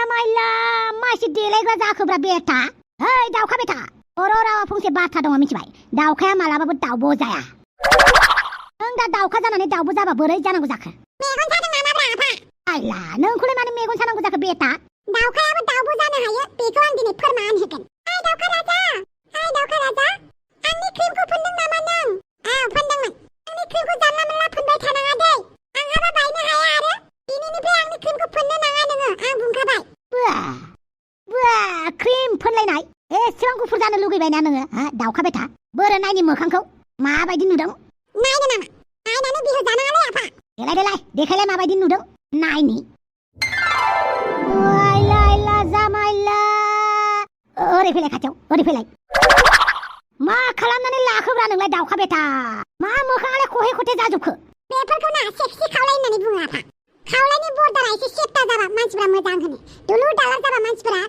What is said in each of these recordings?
जामाइला मासि देलायग्रा जाखोब्रा बेटा ओइ दाउखा बेटा बर' रावा फंसे बाथ्रा दङ मिथिबाय दाउखाया मालाबाबो दाउब' जाया नों दा दाउखा जानानै दाउब' जाबा बोरै जानांगौ जाखो मेगन सादों नामाब्रा आफा आइला नोंखौलाय मानो मेगन सानांगौ जाखो बेटा दाउखायाबो दाउब' जानो हायो बेखौ आं दिनै फोरमान होगोन ओइ दाउखा राजा आंनि क्रिमखौ फोनदों नामा नों फोनदोंमोन आंनि क्रिमखौ जानला मोनला फोनबाय थानाङा दै आंहाबो बायनो हाया आरो दिनैनिफ्राय आंनि क्रिमखौ फोननो नाङा नोङो आं बुंखाबाय बुआ क्रिम फोनलायनाय एसेबां गुफुर जानो लुगैबायना नोङो दाउखा बेटा बोरो नायनि मोखांखौ माबायदि नुदों नायनो नामा नायनानै बिहो जानाङालै आफा देलाय देखायलाय माबायदि नुदों नायनि आइला जामाइला ओरै फैलाय खाथियाव ओरै फैलाय मा खालामनानै लाखोब्रा नोंलाय दाउखा बेटा मा मोखाङालाय खहे खथे जाजोबखो बेफोरखौ ना सेक्सि खावलाय होननानै बुङो आफा खावलायनि बर्डारा एसे सेप्ता जाबा मानसिफोरा मोजां होनो दुलुर दालार जाबा मानसिफोरा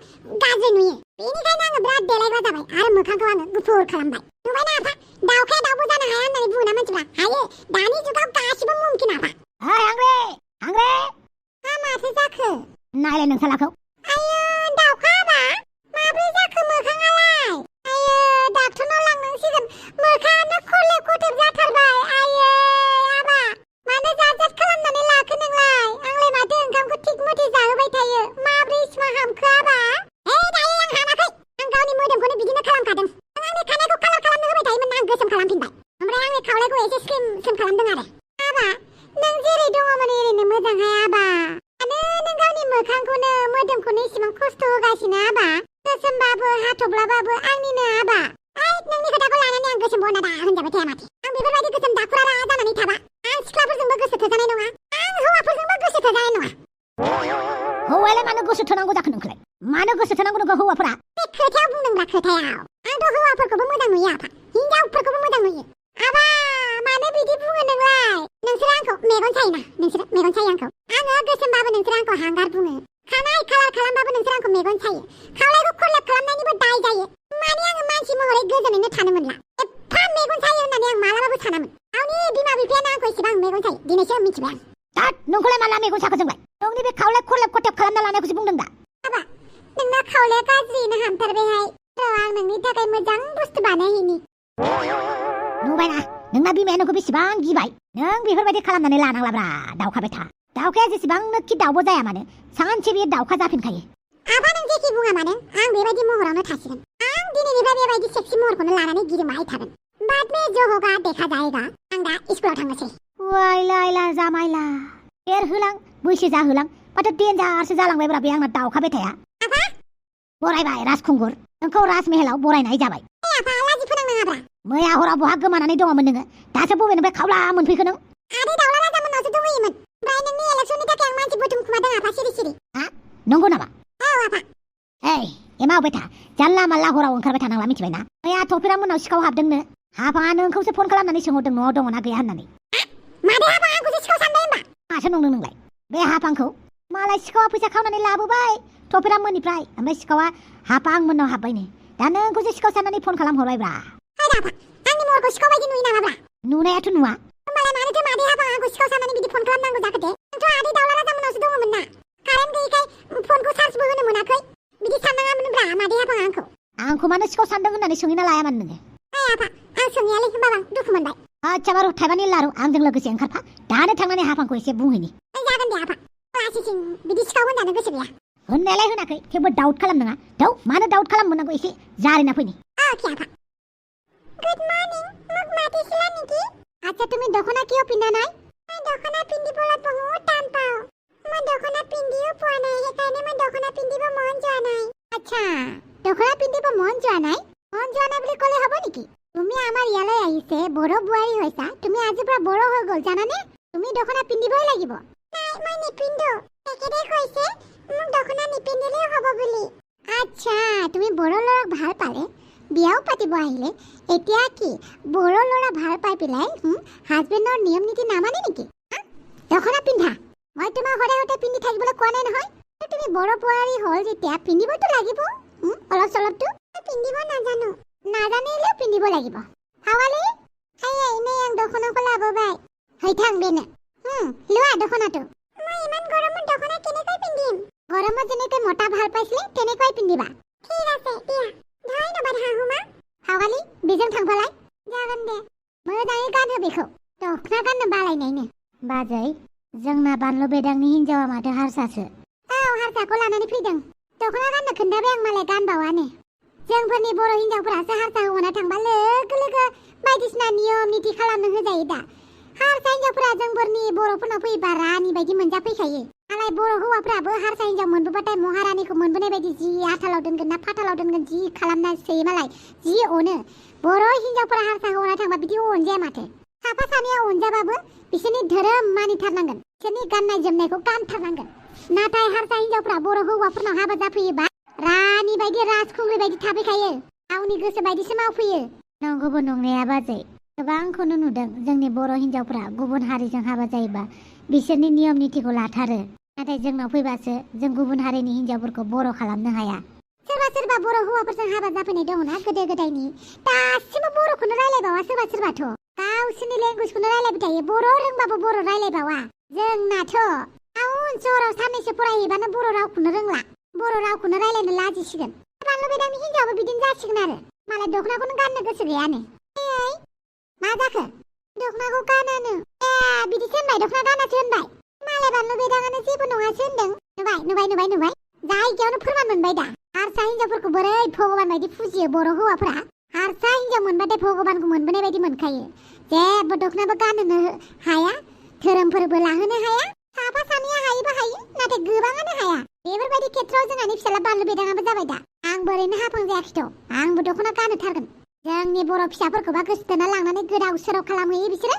गाज्रि नुयो बेनिखायनो आङो बिराद देलायग्रा जाबाय आरो मोखांखौ आङो गुफुर खालामबाय नुबायना आफा दाउखाया दाउब' जानो हाया होननानै बुङोना मानसिफोरा हायो दानि जुगाव गासिबो मुमकिन आफा हांग्रे माथो जाखो नायलाय नोंसालाखौ आयो दाउखा आबा माब्रै जाखो मोखाङालाय आयो डाक्टरनाव लांनांसिगोन मोखाङानो खरलेब खथेब जाथारबाय आयो आबा मानो जाजाद खालामनानै लाखो नोंलाय आंलाय माथो ओंखामखौ थिग मथे जाहोबाय थायो माब्रै इसिमा हामखो आबा दायो आं हामाखै आं गावनि मोदोमखौनो बिदिनो खालामखादों आंनि खानायखौ कालार खालामनो होबाय थायोमोन आं गोसोम खालामफिनबाय ओमफ्राय आंनि खावलायखौ एसे स्लिम खालामदों आरो आबा नों जेरै दङमोन ओरैनो मोजांहाय आबा मानो नों गावनि मोखांखौनो मोदोमखौनो इसिबां खस्थ' होगासिनो आबा गोसोमबाबो हाथफ्लाबाबो आंनिनो आबा नोंनि खोथाखौ लानानै आं गोसोम बना दा होनजाबाय थाया माथो आं बेफोरबायदि गोसोम दाखुरा जानानै थाबा आं सिख्लाफोरजोंबो गोसो थोजानाय नङा आं हौवाफोरजोंबो गोसो थोजानाय नङा हौवायालाय मानो गोसो थोनांगौ जाखो नोंखौलाय मानो गोसो थोनांगौ नोंखौ हौवाफोरा बे खोथायाव बुंदोंब्ला खोथायाव आंथ' हौवाफोरखौबो मोजां नुयो आफा हिनजावफोरखौबो मोजां नुयो आबा मानो बिदि बुङो नोंलाय नोंसोर आंखौ मेगन सायोना नोंसोर मेगन सायो आंखौ आङो गोसोमबाबो नोंसोर आंखौ हांगार बुङो खानाय कालार खालामबाबो नोंसोर आंखौ मेगन सायो खावलायखौ खरलेब खालामनायनिबो दाय जायो माने आङो मानसि महरै गोजोनैनो थानो मोनला एफा मेगन सायो होननानै आं मालाबाबो सानामोन गावनि बिमा बिफायानो आंखौ इसेबां मेगन सायो दिनैसो मिथिबाय आं नोंखौलाय माला मेगन साखो जोंलाय नोंनि बे खावलाय खरलेब खथेब खालामना लानायखौसो बुंदों दा आबा नोंना खावलाया गाज्रियैनो हामथारबायहाय आं नोंनि थाखाय मोजां बुस्थु बानायहैनि नुबायना नोंना बिमाया नोंखौ बेसेबां गिबाय नों बेफोरबायदि खालामनानै लानांलाब्रा दाउखा बेटा दाउखाया जेसेबांनोखि दाउब' जाया मानो सानसे बेयो दाउखा जाफिनखायो आबा नों जेखि बुङा मानो आं बेबायदि महरावनो थासिगोन आं दिनैनिफ्राय बेबायदि सेक्सि महरखौनो लानानै गिदिंबाय थागोन बाद में जो होगा देखा जाएगा आं दा स्कुलाव थांनोसै वाइला जामाइला देरहोलां बैसो जाहोलां माथो देन्जारसो जालांबायब्रा बे आंना दाउखा बेटाया आबा बरायबाय राजखुंगुर नोंखौ राजमहलाव बरायनाय जाबाय आबा लाजि फोनांनाङाब्रा मैया हराव बहा गोमानानै दङमोन नोङो दासो बबेनिफ्राय खावला मोनफैखो नों आदै दाउला राजामोननावसो दंहैयोमोन ओमफ्राय नोंनि इलेक्सननि थाखाय आं मानसि बुथुमखुमादों आफा सिरि नंगौ नामा औ आफा एमाव बेटा जानला मानला हराव ओंखारबाय थानांला मिथिबायना मैया थफिरा मोननाव सिखाव हाबदोंनो हाफाङा नोंखौसो फन खालामनानै सोंहरदों न'आव दङना गैया होननानै मादै हाफां आंखौसो सिखाव सानबाय होमबा मासो नंदों नोंलाय बे हाफांखौ मालाय सिखावा फैसा खावनानै लाबोबाय थफिरा मोननिफ्राय ओमफ्राय सिखावा हाफां मोननाव हाबबायनो दा नोंखौसो सिखाव साननानै फन खालामहरबायब्रा आंनि महरखौ सिखाव बायदि नुयो नामाब्रा नुनायाथ' नुवा होमबालाय मानोथो मादै हाफां आंखौ सिखाव साननानै बिदि फन खालामनांगौ जाखो दे आंथ' आदै दाउला राजामोननावसो दङमोन ना कारेन्ट गैयैखाय फनखौ चार्जबो होनो मोनाखै बिदि साननाङामोनब्रा मादै हाफां आंखौ मानो सिखाव सानदों होननानै सोंहैना लायामोन नोङो आफा आं सोंनायालै होमबाबो आं दुखु मोनबाय आच्छा बारु थाइबानि लारु आंजों लोगोसे ओंखारफा दानो थांनानै हाफांखौ एसे बुंहैनि जागोन दे आफा लासिसिं बिदि सिखाव होनजानो गोसो गैया होननायालाय होनाखै थेवबो डाउट खालामनाङा मानो डाउट खालामनांगौ एसे जारिना फैनि ओके आफा गुड मर्निं মোক মাতিছিলা নেকি আচ্ছা তুমি দখনা কিয় পিন্ধা নাই মই দখনা পিন্ধিবলৈ বহুত টান পাওঁ মই দখনা পিন্ধিও পোৱা নাই সেইকাৰণে মই দখনা পিন্ধিব মন যোৱা নাই আচ্ছা দখনা পিন্ধিব মন যোৱা নাই বুলি ক'লে হ'ব নেকি তুমি আমাৰ ইয়ালৈ আহিছে বড়ো বোৱাৰী হৈছা তুমি আজিৰ পৰা বড়ো হৈ গ'ল জানানে তুমি দখনা পিন্ধিবই লাগিব নাই মই নিপিন্ধো একেদৰে কৈছে মোক দখনা নিপিন্ধিলেও হ'ব বুলি আচ্ছা তুমি বড়ো ল'ৰাক ভাল পালে বিয়াও পাতিব আহিলে এতিয়া কি বড়ো ল'ৰা ভাল পাই পেলাই হাজবেণ্ডৰ নিয়ম নীতি নামানে নেকি দখনা পিন্ধা মই তোমাক সদায় পিন্ধি থাকিবলৈ কোৱা নাই নহয় তুমি বড়ো বোৱাৰী হ'ল যেতিয়া পিন্ধিবতো লাগিব অলপ চলপটো পিন্ধিব নাজানিলেও পিন্ধিব লাগিব হাৱালি এনেই আং দখনাखौ লাববাই হৈ থাক বেনে লোৱা দখনাটো মই ইমান গৰমত দখনা কেনেকৈ পিন্ধিম গৰমত যেনেকৈ মতা ভাল পাইছিলে তেনেকৈ পিন্ধিবা ঠিক আছে দিয়া ধন্যবাদ শাহুমা हावाली बेजों थांफालाय जागोन दे मोजाङै गानहो बेखौ दखना गाननो बालायनायनो बाजै जोंना बानलु बेदांनि हिनजावा माथो हारसासो हारसाखौ लानानै फैदों दखना गाननो खोन्थाबाय आं मालाय गानबावानो जोंफोरनि बर' हिनजावफोरासो हारसा हौवाना थांबा लोगो लोगो बायदिसिना नियम निथि खालामनो होजायो दा हारसा हिनजावफोरा जोंफोरनि बर'फोरनाव फैबा रानि बायदि मोनजाफैखायो आलाय बर' हौवाफ्राबो हारसा हिनजाव मोनबोबाथाय महारानिखौ मोनबोनाय बायदि जि आथालाव दोनगोन ना फाथालाव दोनगोन जि खालामना सोयो मालाय जि अनो बर' हिनजावफोरा हारसा हौवाना थांबा बिदि अनजाया माथो साफा सानैया अनजाबाबो बिसोरनि धोरोम मानिथारनांगोन बिसोरनि गाननाय जोमनायखौ गानथारनांगोन नाथाय हारसा हिनजावफ्रा बर' हौवाफोरनाव हाबा जाफैयोबा रानि बायदि राजखुंग्रि बायदि थाफैखायो गावनि गोसो बायदिसो मावफैयो नंगौबो नंनाया बाजै गोबांखौनो नुदों जोंनि बर' हिनजावफ्रा गुबुन हारिजों हाबा जायोबा बिसोरनि नियम निथिखौ लाथारो नाथाय जोंनाव फैबासो जों गुबुन हारिनि हिनजावफोरखौ बर' खालामनो हाया सोरबा सोरबा बर' हौवाफोरजों हाबा जाफैनाय दङना गोदो गोदायनि दासिमबो बर'खौनो रायलायबावा सोरबा सोरबाथ' गावसोरनि लेंगुवेजखौनो रायलायबाय थायो बर' रोंबाबो बर' रायलायबावा जोंनाथ' टाउन सहराव साननैसो फरायहैबानो बर' रावखौनो रोंला बर' रावखौनो रायलायनो लाजिसिगोन बानलु बेदांनि हिनजावाबो बिदिनो जासिगोन आरो मालाय दखनाखौनो गाननो गोसो गैयानो मा जाखो दखनाखौ गानानो बिदिसो होनबाय दखना गानासो होनबाय मालाय बानलु बेदाङानो जेबो नङासो होनदों नुबाय जायगायावनो फोरमान मोनबाय दा हारसा हिनजावफोरखौ बोरै भगबान बायदि फुजियो बर' हौवाफोरा हारसा हिनजाव मोनबाथाय भगबानखौ मोनबोनाय बायदि मोनखायो जेबो दखनाबो गानहोनो हाया धोरोमफोरबो लाहोनो हाया साफा सानैया हायोबो हायो नाथाय गोबाङानो हाया बेफोरबायदि खेत्रआव जोंहानि फिसाला बानलु बेदाङाबो जाबाय दा आंबो ओरैनो हाफां जायाखैथ' आंबो दखना गानहोथारगोन जोंनि बर' फिसाफोरखौबा गोसोथोना लांनानै गोदाव सोराव खालामहैयो बिसोरो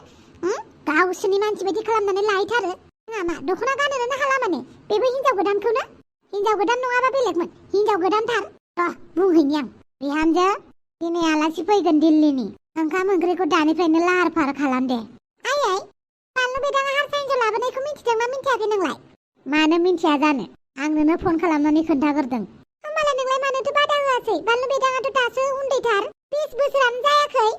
गावसोरनि मानसि बायदि खालामनानै लाहैथारो मा दखना गानहोनो हाला माने बेबो हिनजाव गोदानखौनो हिनजाव गोदान नङाबा बेलेगमोन हिनजाव गोदानथार बुंहैनि आं बिहामजो दिनै आलासि फैगोन दिल्लीनि ओंखाम ओंख्रिखौ दानिफ्रायनो लाहार फाहार खालाम दे आयै बानलु बेदाङा हारसा हिनजाव लाबोनायखौ मिथिदोंना मिथियाखै नोंलाय मानो मिथिया जानो आं नोंनो फन खालामनानै खोन्थाग्रोदों होमबालाय नोंलाय मानोथो बादा होआसै बानलु बेदाङाथ' दासो उन्दैथार 20 बोसोरानो जायाखै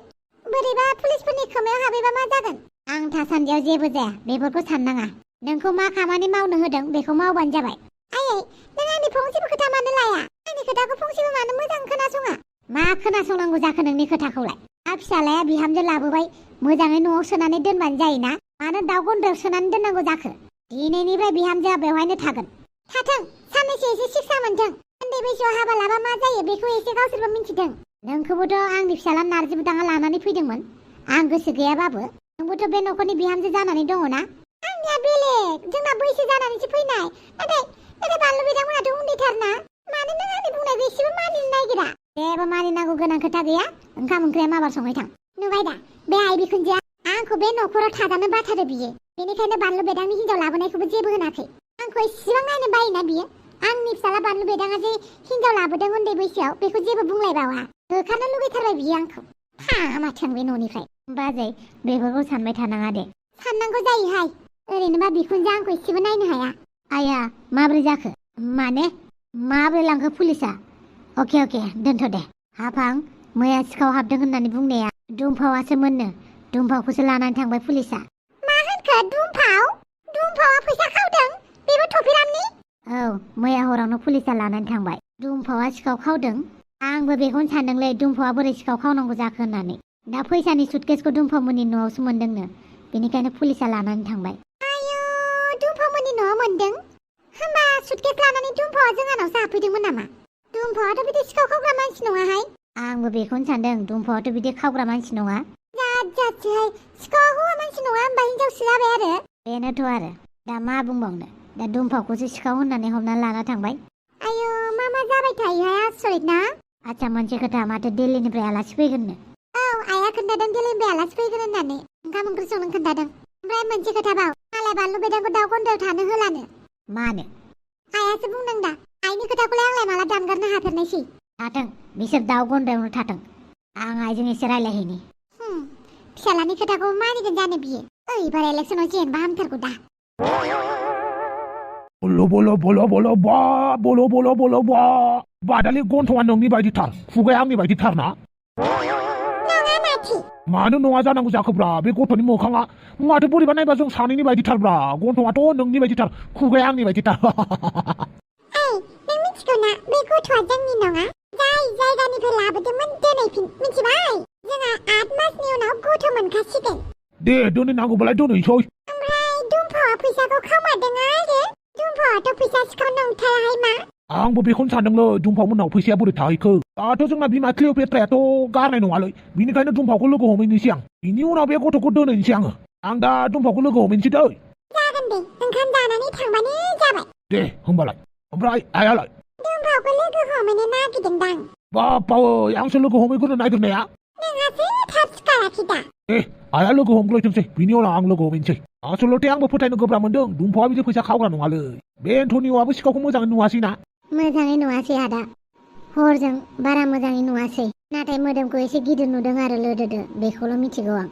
बोरैबा पुलिसफोरनि खोमायाव हाबैबा मा जागोन आं थासान्दियाव जेबो जाया बेफोरखौ साननाङा नोंखौ मा खामानि मावनो होदों बेखौ मावबानो जाबाय आयै नों आंनि फंसेबो खोथा मानो लाया आंनि खोथाखौ फंसेबो मानो मोजां खोनासङा मा खोनासंनांगौ जाखो नोंनि खोथाखौलाय फिसालाया बिहामजो लाबोबाय मोजाङै न'आव सोनानै दोनबानो जायोना मानो दाउ गन्द्रायाव सोनानै दोननांगौ जाखो दिनैनिफ्राय बिहामजोआ बेवहायनो थागोन थाथों साननैसो एसे शिक्षा मोनथों उन्दै बैसोआव हाबा लाबा मा जायो बेखौ एसे गावसोरबो मिथिथों नोंखौबोथ' आंनि फिसाला नारजि बुदाङा लानानै फैदोंमोन आं गोसो गैयाबाबो नोंबोथ' बे न'खरनि बिहामजो जानानै दङना आंनिया बेलेग जोंना बैसो जानानैसो फैनाय नाथाय बानलु बेदांमोनाथ' उन्दैथारना मानो नों आंनि बुंनायखौ एसेबो मानिनो नागिरा जेबो मानिनांगौ गोनां खोथा गैया ओंखाम ओंख्रिया माबार संबाय थां नुबाय दा बे आइ बिखुनजोआ आंखौ बे न'खराव थाजानो बाथारो बियो बेनिखायनो बानलु बेदांनि हिनजाव लाबोनायखौबो जेबो होनाखै आंखौ एसेबां नायनो बायोना बियो आंनि फिसाला बानलु बेदाङा जे हिनजाव लाबोदों उन्दै बैसोआव बेखौ जेबो बुंलायबावा होखारनो लुगैथारबाय बियो आंखौ माथों बे न'निफ्राय बाजै बेफोरखौ सानबाय थानाङा दे साननांगौ जायोहाय ओरैनोबा बिखुनजोआ आंखौ एसेबो नायनो हाया आया माब्रै जाखो माने माब्रै लांखो पुलिसा अके दोनथ' दे हाफां मैया सिखाव हाबदों होननानै बुंनाया दुम्फावासो मोननो दुम्फावखौसो लानानै थांबाय पुलिसा मा होनखो दुम्फावा फैसा खावदों बेबो थफिरामनि औ मैया हरावनो पुलिसा लानानै थांबाय दुम्फावा सिखाव खावदों आंबो बेखौनो सानदोंलै दुम्फावा बोरै सिखाव खावनांगौ जाखो होननानै दा फैसानि सुटकेसखौ दुम्फावमोननि न'आवसो मोनदोंनो बेनिखायनो पुलिसा लानानै थांबाय आयौ दुम्फावमोननि न'आव मोनदों होमबा सुटकेस लानानै दुम्फावा जोंहानावसो हाबफैदोंमोन नामा दुम्फावाथ' बिदि सिखाव खावग्रा मानसि नङाहाय आंबो बेखौनो सानदों दुम्फावाथ' बिदि खावग्रा मानसि नङा जाथसैहाय सिखाव हौवा मानसि नङा होमबा हिनजावसो जाबाय आरो बेनोथ' आरो दा मा बुंबावनो दा दुम्फावखौसो सिखाव होननानै हमनानै लाना थांबाय आयौ मा जाबाय थायोहाय आसरित ना आच्छा मोनसे खोथा माथो दिल्लीनिफ्राय आलासि फैगोननो औ आइया खोन्थादों दिल्लीनिफ्राय आलासि फैगोन होननानै ओंखाम ओंख्रि संनो खोन्थादों ओमफ्राय मोनसे खोथा बाव मालाय बानलु बेदांखौ दाउ गन्द्रायाव थानो होलानो मानो आइयासो बुंदों दा आइनि खोथाखौलाय आंलाय माला दानगारनो हाफेरनायसै थाथों बिसोर दाउ गन्द्रायावनो थाथों आं आइजों एसे रायलायहैनि फिसालानि खोथाखौ मानिगोन जानो बियो एबार इलेक्सनाव जेनबा हामथारगौ दा बोलो बादालि गन्थङा नोंनि बायदिथार खुगाया आंनि बायदिथार ना नङा माथि मानो नङा जानांगौ जाखोब्रा बे गथ'नि मोखाङा माथो बोरैबा नायबा जों सानैनि बायदिथारब्रा गन्थङाथ' नोंनि बायदिथार खुगाया आंनि बायदिथार मिथिगौ ना बे गथ'आ जोंनि नङा जाय जायगानिफ्राय लाबोदोंमोन दोनैफिन मिथिबाय जोंहा 8 मासनि उनाव गथ' मोनखासिगोन दे दोनैनांगौबालाय दोनैसै ओमफ्राय दुम्फावआ फैसाखौ खावमारदों आरो दुम्फावआथ' फैसा सिखाव नंथाराहाय मा आंबो बेखौनो सानदोंलै दुम्फावमोननाव फैसाया बोरै थाहैखो दाथ' जोंना बिमा क्लिअपेट्रायाथ' गारनाय नङालै बिनिखायनो दुम्फावखौ लोगो हमहैनोसै आं बिनि उनाव बे गथ'खौ दोनहैनोसै आं दा दुम्फावखौ लोगो हमहैनोसै दै जागोन दे ओंखाम जानानै थांबानो जाबाय दे होमबालाय ओमफ्राय आइयालाय दुम्फावखौ लोगो हमहैनो नागिरदोंदां बापावै आंसो लोगो हमहैग्रोनो नागिरनाया नोंहासो थाब सिखाराखै दा आइया लोगो हमग्रोथोंसै बिनि उनाव आं लोगो हमहैनोसै आसलथे आंबो फोथायनो गोब्राब मोनदों दुम्फावआ बिदि फैसा खावग्रा नङालै बे एन्टनिअ'आबो सिखावखौ मोजाङै नुवासैना मोजाङै नुवासै आदा हरजों बारा मोजाङै नुवासै नाथाय मोदोमखौ एसे गिदिर नुदों आरो लोदोदो बेखौल' मिथिगौ आं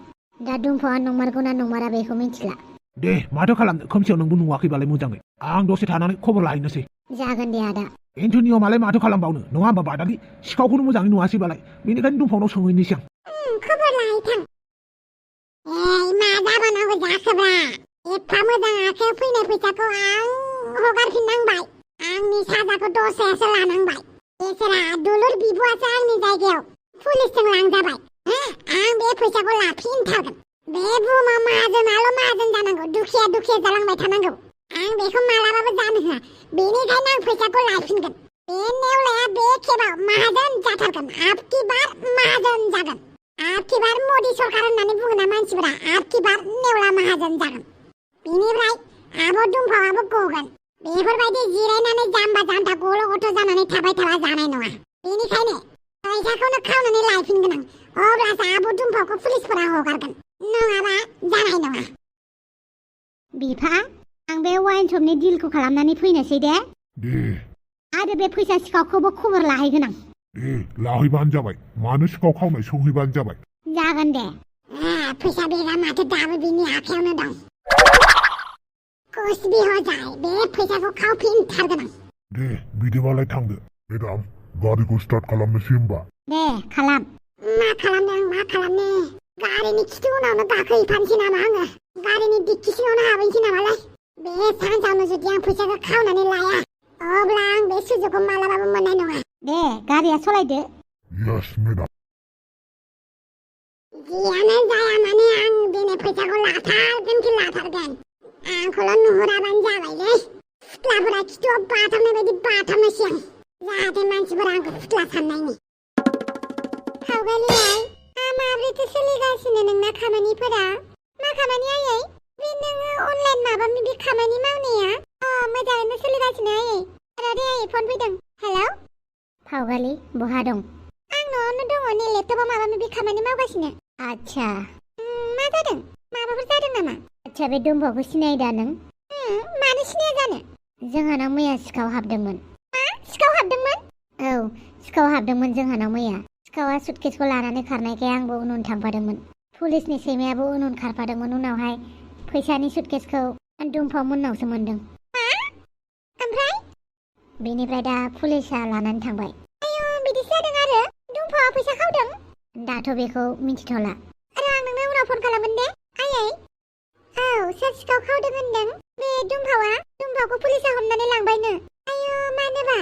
दा दुम्फावआ नंमारगौना नंमारा बेखौ मिथिला दे माथो खालामनो खोमसियाव नोंबो नुवाखैबालाय मोजाङै आं दसे थानानै खबर लाहैनोसै जागोन दे आदा एन्टनिअ मालाय माथो खालामबावनो नङा होमबा बादालि सिखावखौनो मोजाङै नुवासैबालाय बेनिखायनो दुम्फावनाव सोंहैनोसै आं खबर लाहैथां मा जाबावनांगौ जाखोब्रा एफा मोजां आखायाव फैनाय फैसाखौ आं हगारफिननांबाय आंनि साजाखौ दस्रायासो लानांबाय बेसोरा दुलुर बिब'आसो आंनि जायगायाव पुलिसजों लांजाबाय आं बे फैसाखौ लाफिनथारगोन बे बुहुमाव माहाजोनाल' माहाजोन जानांगौ दुखिया जालांबाय थानांगौ आं बेखौ मालाबाबो जानो होआ बेनिखायनो आं फैसाखौ लाफिनगोन बे नेवलाया बे खेबाव माहाजोन जाथारगोन आपकी बार माहाजोन जागोन आपकी बार मदि सरकार होननानै बुङोना मानसिफोरा आपकी बार नेवला माहाजोन जागोन बेनिफ्राय आब' दुम्फावआबो गगोन बेफोरबायदि जिरायनानै जाम्बा जाम्था गल' गथ' जानानै थाबाय थाबा जानाय नङा बेनिखायनो फैसाखौनो खावनानै लायफिनगोन आं अब्लासो आब' दुम्फावखौ पुलिसफोरा हगारगोन नङाबा जानाय नङा बिफा आं बे वाइन शपनि डिलखौ खालामनानै फैनोसै दे आरो बे फैसा सिखावखौबो खबर लाहैगोन आं लाहैबानो जाबाय मानो सिखाव खावनाय सोंहैबानो जाबाय जागोन दे फैसा बेगा माथो दाबो बिनि आखायावनो दं कुछ भी हो जाए बे फैसाखौ खावफिनथारगोन आं दे बिदिबालाय थांदो मेडाम गारिखौ स्टार्ट खालामनोसै होमबा दे खालाम मा खालामनो गारिनि खिथु उनावनो गाखोहैफानोसै नामा आङो गारिनि डिक्कि सिङावनो हाबहैनोसै नामालाय बे सानसेयावनो जुदि आं फैसाखौ खावनानै लाया अब्ला आं बे सुजुगखौ मालाबाबो मोननाय नङा दे गारिया सालायदो यस मेडाम जियानो जाया माने आं दिनै फैसाखौ लाथारगोन आंखौल' नुहुराबानो जाबायलै फुथ्लाफोरा खिथुआव बाथाबनाय बायदि बाथाबनोसै आं जाहाथे मानसिफोरा आंखौ फुथ्ला साननायनि खावगालियाय माब्रैथो सोलिगासिनो नोंना खामानिफोरा मा खामानि आयै बे नोङो अनलाइन माबा माबि खामानि मावनाया मोजाङैनो सोलिगासिनो आयै र' दे आयै फन फैदों हेलौ फावगालि बहा दं आं न'आवनो दङ नै लेपटपाव माबा माबि खामानि मावगासिनो आच्छा मा जादों माबाफोर जादों नामा आच्छा बे दुम्फावखौ सिनायो दा नों मानो सिनाया जानो जोंहानाव मैया सिखाव हाबदोंमोन मा सिखाव हाबदोंमोन औ सिखाव हाबदोंमोन जोंहानाव मैया सिखावा सुटकेसखौ लानानै खारनायखाय आंबो उन उन थांफादोंमोन पुलिसनि सैमायाबो उन उन खारफादोंमोन उनावहाय फैसानि सुटकेसखौ दुम्फाव मोननावसो मोनदों ओमफ्राय बेनिफ्राय दा पुलिसा लानानै थांबाय आयौ बिदिसो जादों आरो दुम्फावआ फैसा खावदों दाथ' बेखौ मिथिथ'ला आरो आं नोंनो उनाव फन खालामगोन दे आयै औ सोर सिखाव खावदों होनदों बे दुम्फावखौ पुलिसा हमनानै लांबायनो आयौ मानोबा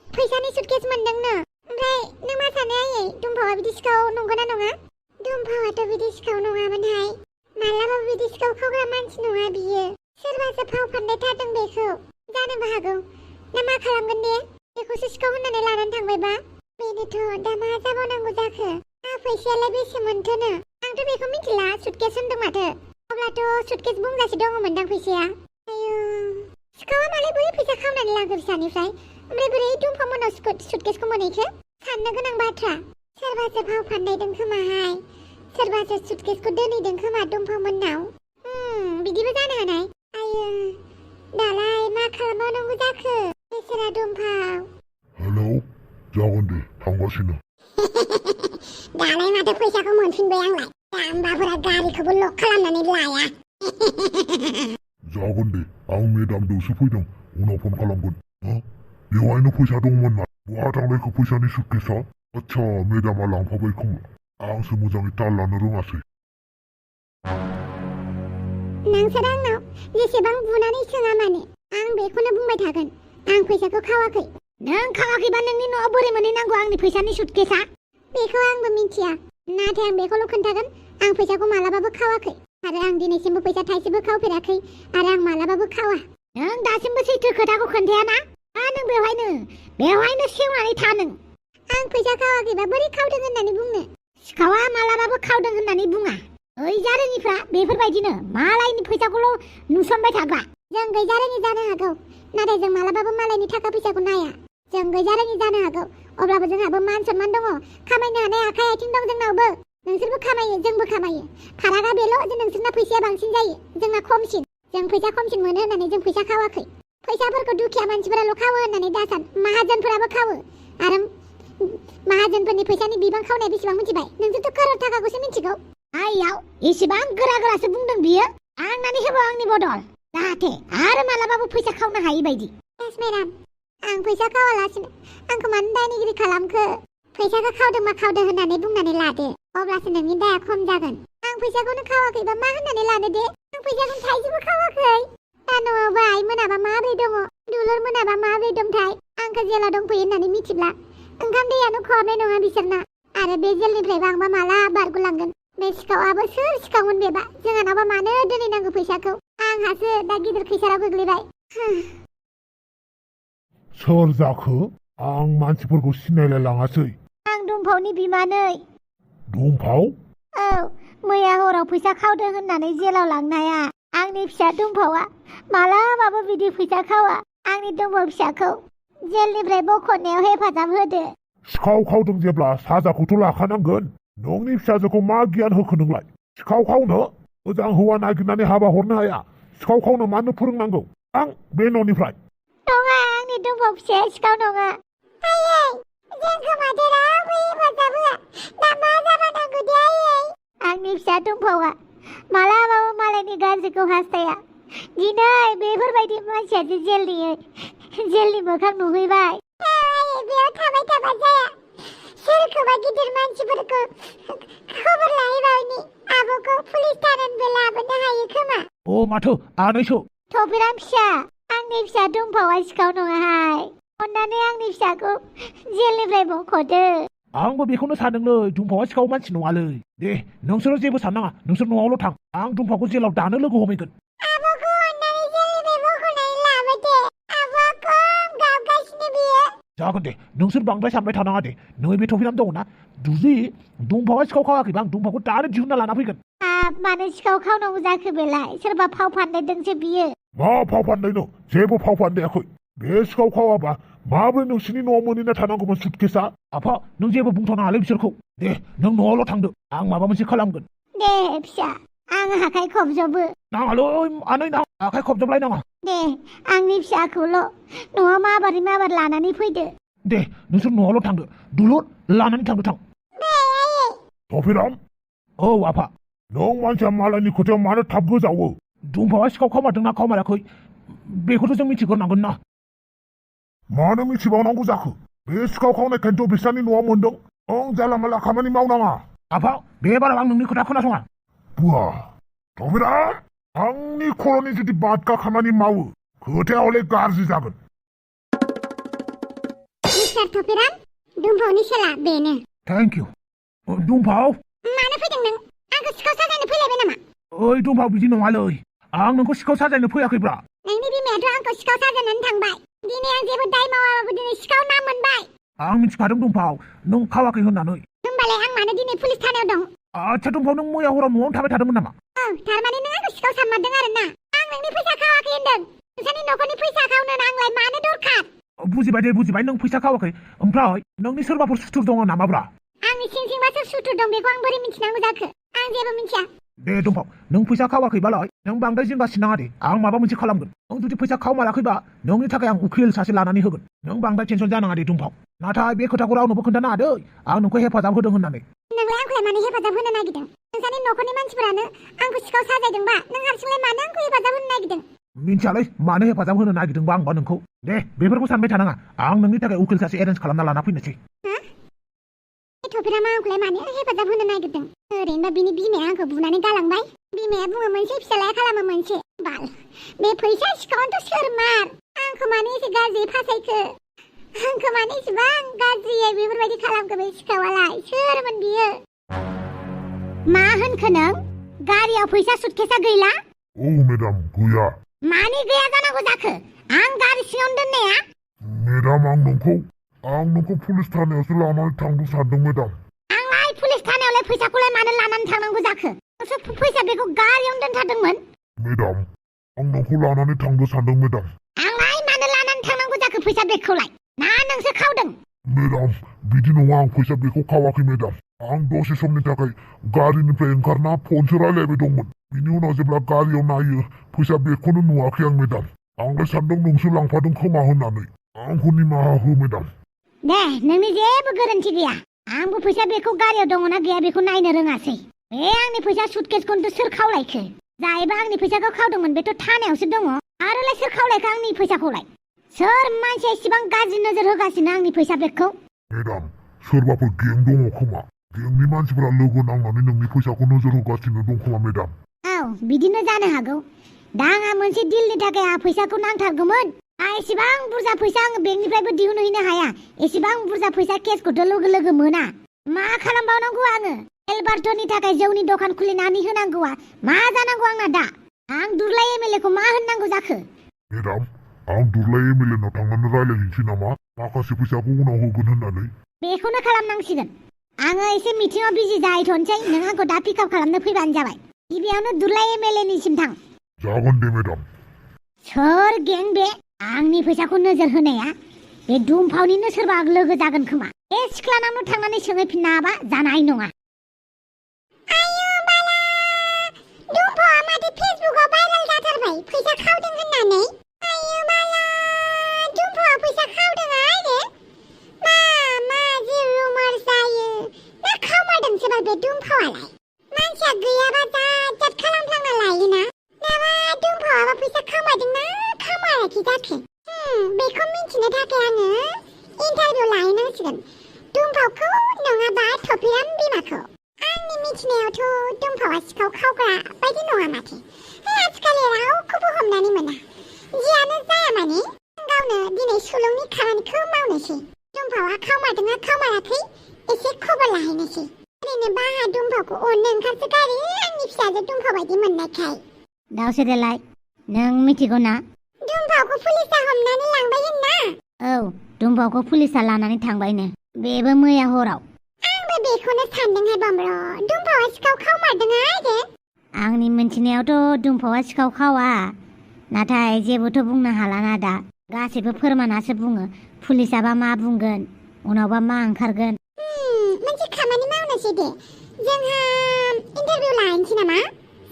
फैसानि सुटकेस मोनदोंनो ओमफ्राय नों मा सानो आयै दुम्फावआ बिदि सिखाव नंगौना नङा दुम्फावआथ' बिदि सिखाव नङामोनहाय मालाबाबो बिदि सिखाव खावग्रा मानसि नङा बियो सोरबासो फाव फान्दायथारदों बेखौ जानोबो हागौ ना मा खालामगोन दे बेखौसो सिखाव होननानै लानानै थांबायबा बेनोथ' दा मा जाबावनांगौ जाखो फैसायालाय बेसे मोनथोनो आंथ' बेखौ मिथिला सुटकेस होनदों माथो अब्लाथ' सुटकेस बुंजासे दङमोनदां फैसाया आयौ सिखावा मालाय बोरै फैसा खावनानै लांखो फिसानिफ्राय ओमफ्राय बोरै दुम्फाव मोननाव सुटकेसखौ मोनहैखो साननो गोनां बाथ्रा सोरबासो फाव फान्दायदों खोमाहाय सोरबासो सुटकेसखौ दोनहैदों खोमा दुम्फाव मोननाव बिदिबो जानो हानाय आयौ दालाय मा खालामबावनांगौ जाखो बेसेरा दुम्फाव हेलौ जागोन दे थांगासिनो दालाय माथो फैसाखौ मोनफिनबाय आंलाय जाम्बाफोरा गारिखौबो लक खालामनानै लाया जागोन दे आं मेडामदोंसो फैदों उनाव फन खालामगोन बेवहायनो फैसा दंमोन ना बहा थांनायखौ फैसानि सुटकेसा आच्छा मेडामा लांफाबाय खोमा आंसो मोजाङै ताल लानो रोङासै नोंसोर आंनाव जेसेबां बुनानै सोङा मानो आं बेखौनो बुंबाय थागोन आं फैसाखौ खावाखै नों बेबा नोंनि न'आव बोरै मोनहैनांगौ आंनि फैसानि सुटकेसा? बेखौ आंबो मिथिया, नाथाय आं बेखौल' खोन्थागोन आं फैसाखौ मालाबाबो खावाखै आरो आं दिनैसिमबो फैसा थाइसेबो खावफेराखै आरो आं मालाबाबो खावा। नों दासिमबो सैथो खोथाखौ खोन्थायाना? नों बेवहायनो सेवनानै था नों। आं फैसा खावाखैबा बोरै खावदों होननानै बुंनो? सिखावा मालाबाबो खावदों होननानै बुङा। ओइ जारोङिफ्रा बेफोरबायदिनो मालायनि फैसाखौल' नुसनबाय थाग्रा। जों गैजारोङि जानो हागौ, नाथाय जों मालाबाबो मालायनि थाखा फैसाखौ नाया। जों गैजारोङि जानो हागौ, अब्लाबो जोंहाबो मान सनमान दङ, खामायनो हानाय आखाइ आथिं दं जोंनावबो। नोंसोरबो खामायो, जोंबो खामायो। फारागा बेल' जे नोंसोरना फैसाया बांसिन जायो, जोंना खमसिन। जों फैसा खमसिन मोनो होननानै जों फैसा खावाखै। फैसाफोरखौ दुखिया मानसिफोराल' खावो होननानै दासान, माहाजोनफोराबो खावो। आरो माहाजोनफोरनि फैसानि बिबां खावनाया बेसेबां मिथिबाय? नोंसोरथ' करोड़ थाखाखौसो मिथिगौ। आइयाव एसेबां गोरासो बुंदों बियो। आंनानै होबाव आंनि बदल, जाहाथे आरो मालाबाबो फैसा खावनो हायि बायदि। येस मेडाम, आं फैसा खावालासिनो आंखौ मानो दायनिगिरि खालामखो? फैसाखौ खावदों मा खावदों होननानै बुंनानै लादो, अब्लासो नोंनि दाया खम जागोन। आं फैसाखौनो खावाखैबा मा होननानै लानो दे? आं फैसाखौनो थाइसेबो खावाखै। दा न'आवबो आइ मोनाबा माबोरै दङ, दुलुर मोनाबा माबोरै दंथाय? आंखौ जेलाव दंफैयो होननानै मिथिब्ला ओंखाम दैयानो खहाबनाय नङा बिसोरना। आरो बे जेलनिफ्रायबो आंबा माला बारग'लांगोन? बे सिखावाबो सोर सिखावमोन बेबा? जोंहानावबा मानो दोनहैनांगौ फैसाखौ? आंहासो दा गिदिर खैसाराव गोग्लैबाय। सोर जाखो? आं मानसिफोरखौ सिनायलाय लाङासै। आं दुम्फावनि बिमानै। दुम्फाव? औ, मैया हराव फैसा खावदों होननानै जेलाव लांनाया आंनि फिसा दुम्फावा मालाबाबो बिदि फैसा खावा। आंनि दुम्फाव फिसाखौ जेलनिफ्राय बख'नायाव हेफाजाब होदो। सिखाव खावदों जेब्ला साजाखौथ' लाखानांगोन। नोंनि फिसाजोखौ मा गियान होखो नोंलाय? सिखाव खावनो? मोजां हौवा नागिरनानै हाबा हरनो हाया, सिखाव खावनो मानो फोरोंनांगौ? आं बे न'निफ्राय। नङा, आंनि दुम्फाव फिसाया सिखाव नङा। आयै, जोंखौ माथो रावबो हेफाजाब होआ। दा मा जाबावनांगौ दे आयै? आंनि फिसा दुम्फावा मालाबाबो मालायनि गाज्रिखौ हास्थाया। दिनै बेफोरबायदि मानसियासो जेलनि मोखां नुहैबाय। आयै, बेयाव थाबाय थाबा जाया। सोरखौबा गिदिर मानसिफोरखौ खबर लाहैबावनि। आब'खौ पुलिस थानानिफ्राय लाबोनो हायो खोमा। अ माथो आनैसो। थफिराम फिसा, आंनि फिसा दुम्फावा सिखाव नङाहाय। अन्नानै आंनि फिसाखौ जेलनिफ्राय बख'दो। आंबो बेखौनो सानदोंलै, दुम्फावा सिखाव मानसि नङालै। दे नोंसोरो जेबो साननाङा, नोंसोर न'आवल' थां। आं दुम्फावखौ जेलाव दानो लोगो हमहैगोन। आब'खौ अन्नानै जेलनिफ्राय बख'नानै लाबोदो। आब'आ खम गाबगासिनो बियो। जागोन दे, नोंसोर बांद्राय सानबाय थानाङा दे। नैबे थफिराम दङना, जुदि दुम्फावा सिखाव खावाखैबा आं दुम्फावखौ दानो दिहुनना लाना फैगोन। मानो सिखाव खावनांगौ जाखो बेलाय? सोरबा फाव फान्दायदोंसो बियो। मा फाव फान्दायनो? जेबो फाव फान्दायाखै। बे सिखाव खावाबा माबोरै नोंसिनि न'आव मोनहैना थानांगौमोन सुटकेसा? आफा, नों जेबो बुंथ'नाङालै बिसोरखौ। दे नों न'आवल' थांदो, आं माबा मोनसे खालामगोन। दे फिसा, आं आखाइ खबजबो। नाङालै आनै, नां आखाइ खबजबलायनाङा। दे आंनि फिसाखौल' न'आव माबार लानानै फैदो। दे नोंसोर न'आवल' थांदो, दुलुर लानानै थांदो थां। थफिराम। औ आफा। नों मानसिया मालायनि खोथायाव मानो थाब गोजावो? दुम्फावा सिखाव खावमारदोंना खावमाराखै बेखौथ' जों मिथिग्रोनांगोन ना। मानो मिथिबावनांगौ जाखो? बे सिखाव खावनायखायनोथ' बिस्रानि न'आव मोनदों। नों जाला माला खामानि मावनाङा। आफा, बे बाराव आं नोंनि खोथा खोनासङा। बुवा थफिराम, आंनि खर'नि जुदि बादगा खामानि मावो, खोथाया हले गाज्रि जागोन। मिस्टार थफिराम, दुम्फावनि सेला बेनो। Thank you. दुम्फाव, मानो फैदों नों? आंखौ सिखाव साजायनो फैलायबाय नामा? ओइ दुम्फाव, बिदि नङालै। आं नोंखौ सिखाव साजायनो फैयाखैब्रा। नोंनि बिमायाथ' आंखौ सिखाव साजायनानै थांबाय। दिनै आं जेबो दाय मावाबाबो दिनै सिखाव नाम मोनबाय। आं मिथिखादों दुम्फाव, नों खावाखै होननानै। होमबालाय आं मानो दिनै पुलिस थानायाव दं? आच्छा दुम्फाव, नों मैया हराव न'आवनो थाबाय थादोंमोन नामा? औ, थारमाने नों आंखौ सिखाव सानमारदों आरो ना? आं नोंनि फैसा खावाखै होनदों। नोंसानि न'खरनि फैसा खावनो आंलाय मानो दरखार? बुजिबाय दे, बुजिबाय। नों फैसा खावाखै, ओमफ्राय नोंनि सोरबाफोर सुथुर दङ नामाब्रा? आंनि सिं सिंबा सोर सुथुर दं बेखौ आं बोरै मिथिनांगौ जाखो? आं जेबो मिथिया। दे दुम्फाव, नों फैसा खावाखैबालाय नों बांद्राय जिंगा सिनाङा दे। आं माबा मोनसे खालामगोन। नों जुदि फैसा खावमाराखैबा नोंनि थाखाय आं उखिल सासे लानानै होगोन। नों बांद्राय टेनसन जानाङा दे दुम्फाव। नाथाय बे खोथाखौ रावनोबो खोन्थानाङा दै, आं नोंखौ हेफाजाब होदों होननानै। नोंलाय आंखौलाय मानो हेफाजाब होनो नागिरदों? नोंसानि न'खरनि मानसिफोरानो आंखौ सिखाव साजायदोंबा नों हारसिंलाय मानो आंखौ हेफाजाब होनो नागिरदों? मिन्थियालै मानो हेफाजाब होनो नागिरदोंबा आंबा नोंखौ। दे बेफोरखौ सानबाय थानाङा, आं नोंनि थाखाय उखिल सासे एरेन्ज खालामना लाना फैनोसै। थफिरामा आंखौलाय मानो हेफाजाब होनो नागिरदों? ओरैनोबा बिनि बिमाया आंखौ बुनानै गालांबाय। बिमाया बुङो मोनसे, फिसालाया खालामो मोनसे। बाल, बे फैसा सिखावनोथ' सोर मार? आंखौ मानो एसे गाज्रि फासायखो? आंखौ मानो इसेबां गाज्रियै बेफोरबायदि खालामखो बे सिखावालाय सोरमोन बियो? मा होनखो नों? गारियाव फैसा सुटकेसा गैला? औ मेडाम गैया। मानि गैया जानांगौ जाखो? आं गारि सिङावनो दोननाया। मेडाम आं नोंखौ पुलिस थानायावसो लानानै थांनो सानदों मेडाम। आंलाय पुलिस थानायावलाय फैसाखौलाय मानो लानानै थांनांगौ जाखो? नोंसोर फैसा बेगखौ गारियावनो दोनथारदोंमोन। मेडाम आं नोंखौ लानानै थांनो सानदों मेडाम। आंलाय मानो लानानै थांनांगौ जाखो फैसा बेगखौलाय? ना नोंसो खावदों? मेडाम बिदि नङा आं फैसा बेगखौ खावाखै मेडाम। आं दसे समनि थाखाय गारिनिफ्राय ओंखारना फनसो रायलायबाय दंमोन। बिनि उनाव जेब्ला गारियाव नायो फैसा बेगखौनो नुवाखै आं मेडाम। आंलाय सानदों नोंसो लांफादों खोमा होननानै। आंखौ निमाहा हो मेडाम। दे नोंनि जेबो गोरोन्थि गैया। आंबो फैसा बेगखौ गारियाव दङना गैया बेखौ नायनो रोङासै। बे आंनि फैसा सुटकेसखौनोथ' सोर खावलायखो? जायबा आंनि फैसाखौ खावदोंमोन बेथ' थानायावसो दङ। आरोलाय सोर खावलायखो आंनि फैसाखौलाय? सोर मानसिया इसेबां गाज्रि नोजोर होगासिनो आंनि फैसा बेगखौ? मेडाम सोरबाफोर गें दङ खोमा। गेंनि मानसिफोरा लोगो नांनानै नोंनि फैसाखौ नोजोर होगासिनो दं खोमा मेडाम। औ बिदिनो जानो हागौ। दा आंहा मोनसे डिलनि थाखाय आंहा फैसाखौ नांथारगौमोन। एसेबां बुरजा फैसा आङो बेंकनिफ्रायबो दिहुनहैनो हाया। एसेबां बुरजा फैसा केसखौथ' लोगो लोगो मोना। मा खालामबावनांगौ आङो? एलबार्टनि थाखाय जौनि दखान खुलिनानै होनांगौआ मा जानांगौ आंना दा? आं दुर्लाय एमएलएखौ मा होननांगौ जाखो? मेडाम आं दुर्लाय एमएलएनाव थांनानै रायलायहैनोसै नामा माखासे फैसाखौ उनाव होगोन होननानै? बेखौनो खालामनांसिगोन। आङो एसे मिटिंआव बिजि जाहैथ'नोसै। नों आंखौ दा पिकआप खालामनो फैबानो जाबाय। गिबियावनो दुर्लाय एमएलएनिसिम थां। जागोन दे मेडाम। सोर गें बे आंनि फैसाखौ नोजोर होनाया? बे दुमफावनिनो सोरबा लोगो जागोन खोमा। बे सिख्लानावनो थांनानै सोंहैफिननो हाबा जानाय नङा। आयु बाला दुम्पावआ माथो फेसबुकआव भाइरेल जाथारबाय फैसा खावदों होननानै। आयु बाला दुम्पावआ फैसा खावदों आरो मा जे रुमार्स जायो ना खावमारदोंसो बाल बे दुम्पावआलाय? मानसिया गैयाबा जात खालामफ्लांना लायोना। नामा दुम्पावआबा फैसा खावमारदोंना खावमाराखै जाखो? बेखौ मिन्थिनो थाखाय आङो इन्टारभिउ लाहैनांसिगोन। दुम्पावखौ नङाबा थफिराम बिमाखौ। आंनि मिथिनायावथ' दुम्पावआ सिखाव खावग्रा बायदि नङा माथो। आजिखालि रावखौबो हमनानै मोना। जियानो जाया माने गावनो दिनै सुलुंनि खामानिखौ मावनोसै। दुम्पावआ खावमारदोंना खावमाराखै एसे खबर लाहैनोसै। ओरैनोबा आंहा दुम्पावखौ अननो ओंखारसोगारो आंनि फिसाजो दुम्पाव बायदि मोननायखाय। दावसेदेलाय नों मिथिगौ ना? दुम्पावखौ पुलिसआ हमनानै लांबाय होनना? औ दुम्पावखौ पुलिसआ लानानै थांबायनो। बेबो मैया हराव। आंबो बेखौनो सानदोंहाय बमब्र दुम्पावआ सिखाव खावमारदों आरो। आंनि मिन्थिनायावथ' दुम्पावआ सिखाव खावा। नाथाय जेबोथ' बुंनो हालाना दा। गासैबो फोरमानासो बुङो। पुलिसआबा मा बुंगोन उनावबा मा ओंखारगोन। मोनसे खामानि मावनोसै दे। जोंहा इन्टारभिउ लाहैनोसै नामा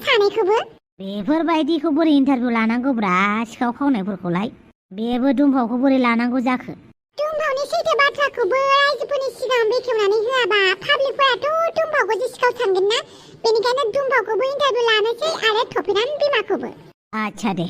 सानैखौबो? बेफोरबायदिखौ बोरै इन्टारभिउ लानांगौब्रा सिखाव खावनायफोरखौलाय? बेबो दुम्पावखौ बोरै लानांगौ जाखो? दुम्पावनि सैथो बाथ्राखौबो रायजोफोरनि सिगाङाव बेखेवनानै होआबा पाब्लिकफोराथ' दुम्पावखौ जे सिखाव सानगोन ना। बेनिखायनो दुम्पावखौबो इन्टारभिउ लानोसै आरो थफिराम बिमाखौबो। आच्छा दे।